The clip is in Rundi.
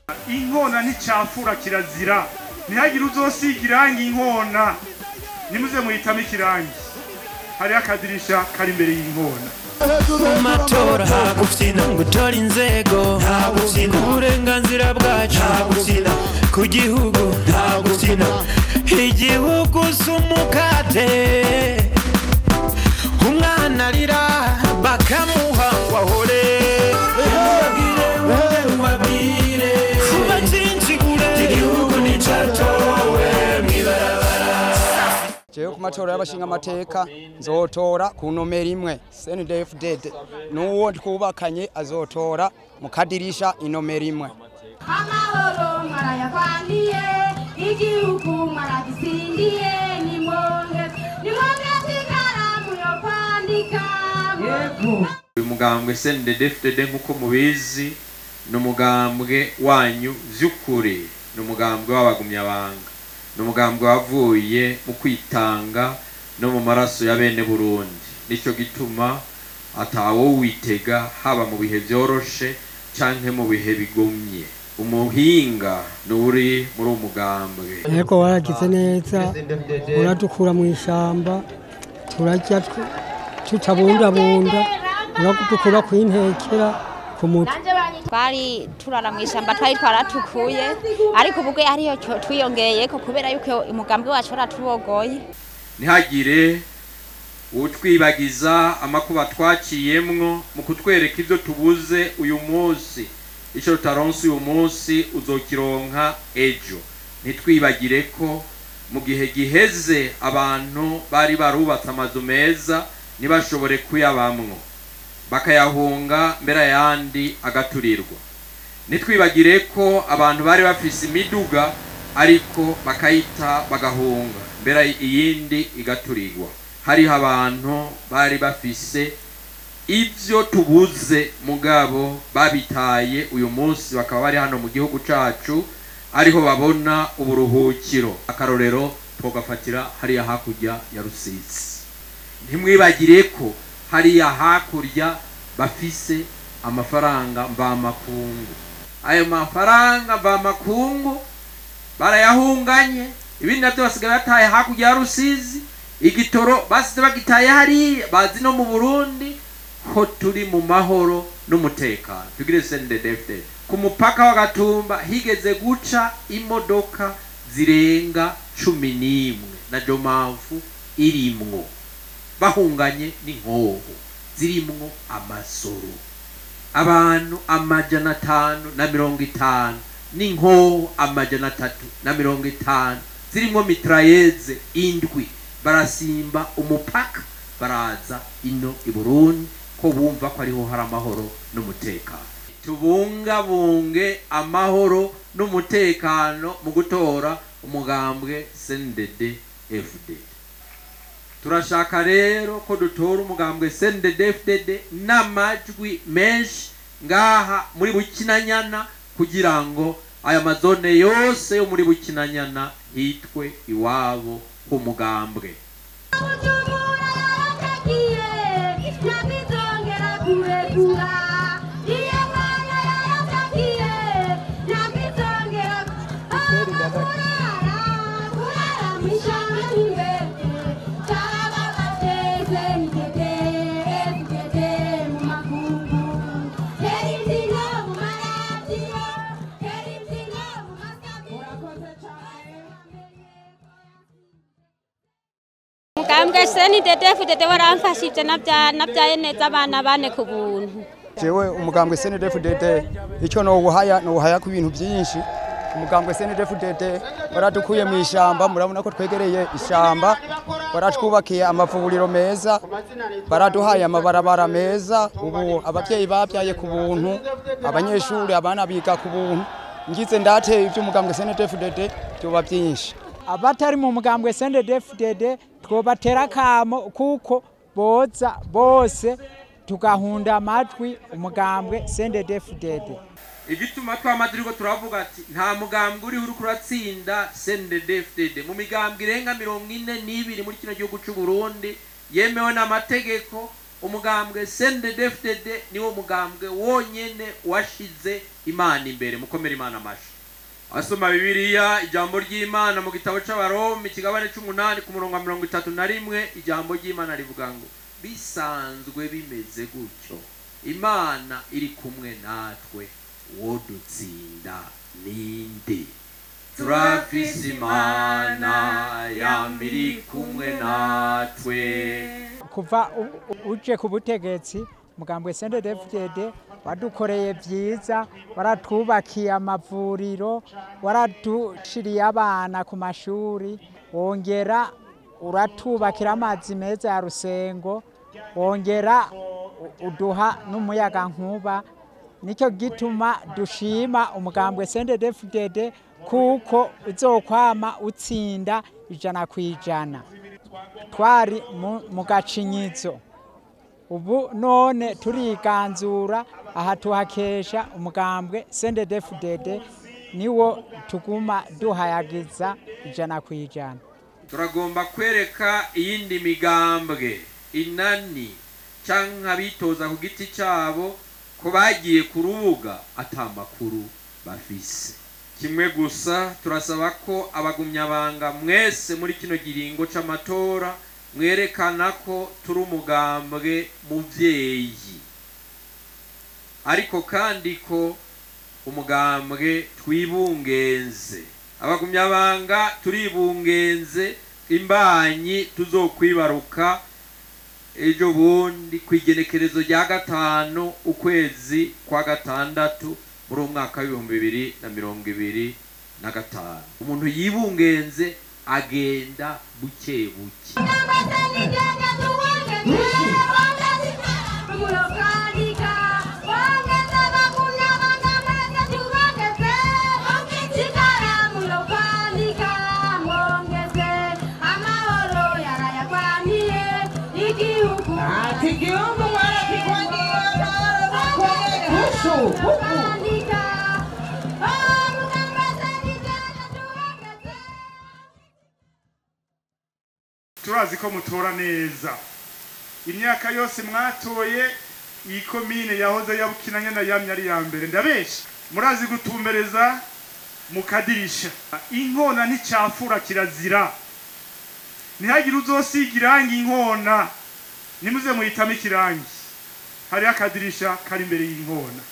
Inkona nticafura kirazira, ntihagire uzosiga irangi inkona, nimuze muhitamo ikirangi. Hariho akadirisha kari imbere y'inkona. Mu matora nta gufyina, gutora inzego nta gufyina, uburenganzira bwacu nta gufyina, ku gihugu nta gufyina, igihugu si umukate, umwana arira bakamuha ngo ahore. Jewe ku matora y'abashinga amateka nzotora ku nomero imwe CNDD-FDD, nuwo twubakanye azotora mu kadirisha inomero imwe. Amahoro mwarayakwandiye, igihugu mwaragisindiye, nimwonge nimwonge ikaramu yo kwandika. Uyu mugambwe CNDD-FDD nk'uko mubizi ni umugambwe wanyu vy'ukuri, ni umugambwe w'abagumyabanga, ni umugambwe wavuye mu kwitanga no mu maraso ya bene Burundi. Nico gituma atawowitega haba mu bihe vyoroshe canke mu bihe bigumye. Umuhinga nuri muri umugambwe. Yego waragize neza, uradukura mu ishamba, turarya tutabundabunda, uradukura kwintekera ku mutwe. Twari turara mu ishamba, twari twaratukuye, ariko ubwo ariyo twiyongeye ko kubera yuko umugambwe wacu waratubogoye. Ntihagire utwibagiza amakuba twaciyemwo mu kutwereka ibyo tubuze uyu munsi. Ico tutaronse uyu munsi uzokironka ejo. Ntitwibagire ko mu gihe giheze abantu bari barubatse amazu meza ntibashobore kuyabamwo, bakayahunga mbere ayandi agaturirwa. Nitwibagire ko abantu bari bafise imiduga ariko bakayita bagahunga mbere iyindi igaturirwa. Hariho abantu bari bafise ivyo tubuze mugabo babitaye uyu munsi bakaba bari hano mu gihugu cacu, ariho babona uburuhukiro. Akarorero twogafatira hariya hakurya ya Rusizi. Ntimwibagire ko hariya hakurya bafise amafaranga mvamakungu. Ayo mafaranga mvamakungu barayahunganye, ibindi navyo basigaye bataye hakurya ya Rusizi. Igitoro basize bagitaye hariya, bazi no mu Burundi ko turi mu mahoro n'umutekano. Tugire CNDD-FDD. Ku mupaka wa Gatumba higeze guca imodoka zirenga 11 na Jomamfu irimwo, bahunganye n'inkoho zirimwo amasoro. Abantu 550 n'inkoho 350 zirimwo mitrayeze 7 barasimba umupaka baraza ino i Burundi ko bumva ko ariho hari amahoro n'umutekano. Tubungabunge amahoro n'umutekano mu gutora umugambwe CNDD-FDD. Turashaka rero ko dutora umugambwe CNDD-FDD n'amajwi menshi ngaha muri Bukinanyana, kugira ngo aya mazone yose yo muri Bukinanyana hitwe iwabo h'umugambwe. Mugambwe CNDD-FDD waramfashije nabyaye neza abana bane ku buntu. Jewe umugambwe CNDD-FDD icyo no wuhaya ku bintu byinshi. Umugambwe CNDD-FDD waradukuye mu ishamba, murabona ko twegereye ishamba, baratwubakiye amavuriro meza, baraduhaye amabarabara meza, ubu abavyeyi babyaye ku buntu, abanyeshuri abana biga ku buntu. Ngize ndateye ivy'umugambwe CNDD-FDD byoba byinshi. Abatari mu mugambwe CNDD-FDD twobatera akamo kuko boza bose tugahunda amatwi umugambwe CNDD-FDD. Igituma twama turiko turavuga ati nta mugambwe uriho uriko uratsinda CNDD-FDD mu migambwe irenga 42 muri kino gihugu c'u Burundi yemewe n'amategeko. Umugambwe CNDD-FDD niwo mugambwe wonyene washize Imana imbere. Mukomere Imana amashi. Asoma Bibiliya, ijambo ry'Imana mu gitabo c'Abaroma ikigabane c'umunani ku murongo wa 31, ijambo ry'Imana rivuga ngo bisanzwe bimeze gutyo, Imana iri kumwe natwe, wodutsinda ninde? Turafise Imana yamiri kumwe natwe. Kuva uje ku butegetsi, mugambwe CNDD-FDD wadukoreye vyiza, waratwubakiye amavuriro, waradushiriye abana ku mashuri, wongera uratubakira amazi meza ya Rusengo, wongera uduha n'umuyaga nkuba. Nicyo gituma dushima umugambwe CNDD-FDD kuko uzokwama utsinda 100%. Twari mu gacinyizo, ubu none turiganzura. Aha tuhakesha umugambwe CNDD-FDD, niwo tuguma duhayagiza 100%. Turagomba kwereka iyindi migambwe inani canke abitoza ku giti cabo ko bagiye ku rubuga ata makuru bafise. Kimwe gusa turasaba ko abagumyabanga mwese muri kino giringo c'amatora mwerekana ko turi umugambwe muvyeyi, ariko kandi ko umugambwe twibungenze. Abagumyabanga turibungenze, imbanyi tuzokwibaruka ejo bundi kw'igenekerezo rya 5 ukwezi kwa 6 muri umwaka w'ibihumbi 2025. Umuntu yibungenze agenda buke buke. Turazi ko mutora neza. Imyaka yose mwatoye iyi komine yahoze yabukinanye na yamye ari ya mbere. Ndabesha murazi gutumbereza mukadirisha. Inkona nticafura kirazira, ntihagire uzosiga irangi inkona, nimuze muhitamo ikirangi. Hariho akadirisha kari imbere y'inkona.